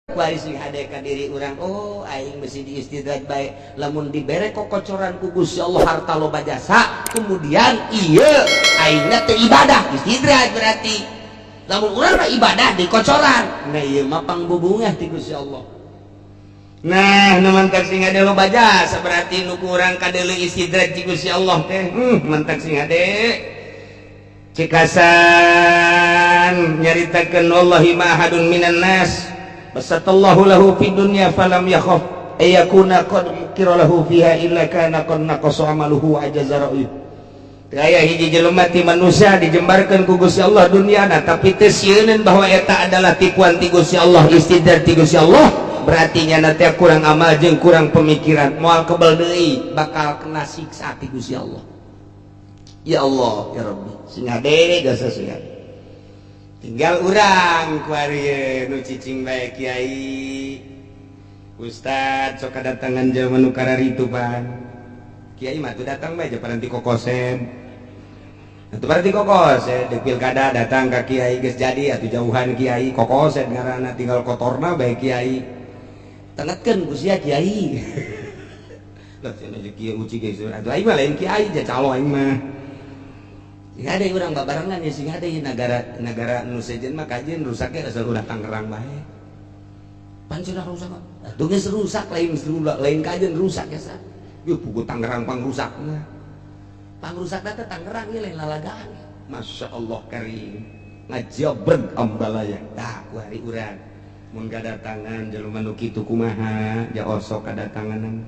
Kuari sing hade ka diri urang, oh aing mesti diistidraj bae. Lamun dibere kokocoran ku Gusti Allah harta loba jasa, kemudian ieu aingna teu ibadah, istidraj berarti. Lamun urang mah ibadah dikocoran, nah ieu mah pangbubungah ti Gusti Allah. Nah, nu mantak sing hade loba jasa berarti nu kurang kadeuleu istidraj ti Gusti Allah teh. Mantak sing hade. Cikasan nyaritakeun wallahi ma ahadun minan nas basatallahu lahu fid dunya falam yakhaf ayakuna qad mukira lahu fiha illa kana qad naqasa amaluhu wa ajaza ra'yuh. Aya hiji jelema ti manusia dijembarkeun ku Gusti Allah dunyana tapi teu sieuneun bahwa eta adalah tipuan ti Gusti Allah, istidraj ti Gusti Allah, berarti nyana teh kurang amal jeung kurang pemikiran, moal kebel deui bakal kena siksa ti Gusti Allah. Ya Allah ya Rabbi, sing hade jasa sing hade. Tinggal urang kuari nu cicing bae kiai ustad sok kadatangan jelema nu kararitu pan. Kiai mah tuh datang bae paranti kokosen. Atuh paranti kokosen di pilkada datang ka kiai geus jadi atuh jauhan kiai kokosen ngaranna tinggal kotorna bae kiai. Tengetkeun ku sia kiai. Lah cenah kiai uci geus atuh aing mah lain kiai ja calo aing mah. Sing hade urang babarengan ya sing hade negara negara nu sejen mah kajeun rusaknya asal ulah Tangerang bae. Pan cenah rusak. Atuh geus rusak lain lain kajeun rusak ya sa. Yeuh pugu Tangerang pangrusakna. Pangrusakna teh Tangerang ieu lain lalagaan. Masya Allah karim. Ngajabreg ambalaya. Tah ku hari urang. Mun kadatangan jelema nu kitu kumaha ja osok kadatanganan.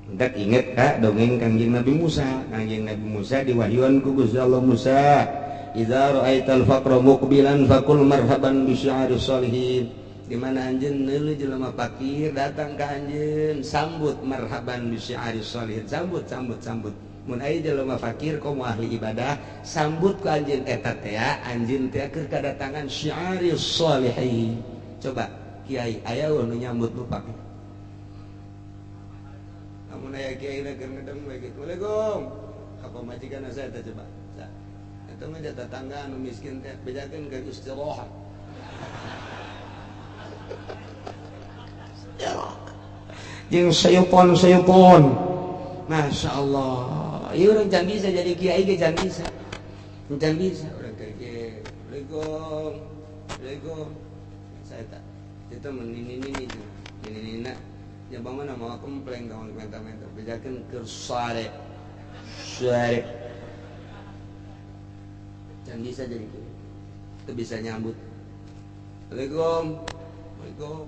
Entek inget ka dongeng Kangjeng Nabi Musa. Kangjeng Nabi Musa diwahyuan ku Gusti Allah, Musa, idza ra'aital faqra muqbilan faqul marhaban bi sya'aris sholihin. Di mana anjeun neuleuh jelema fakir datang ka anjeun, sambut marhaban bi sya'aris sholihin. Sambut sambut sambut. Mun aya jelema fakir komo ahli ibadah, sambut ku anjeun eta teh anjeun teh keur kadatangan sya'aris sholihin. Coba kiai aya nu nyambut nu fakir. Namun aya kiai na keur ngedeng bae kitu. Assalamualaikum. Ka pamajikan saya teh coba. Eta mah tetangga anu miskin teh bejakeun ka istirahat. Jeung sayupon-sayupon. Masya Allah. Ieu urang can bisa jadi kiai ge can bisa. Can bisa urang teh kiai. Assalamualaikum. Assalamualaikum. Saya tak. Itu menini-nini nini-nina. Ya bang mana mau komplain kawan minta-minta bejakeun keur sare. Sare. Can bisa jadi kiai. Teu bisa nyambut. Assalamualaikum. Assalamualaikum.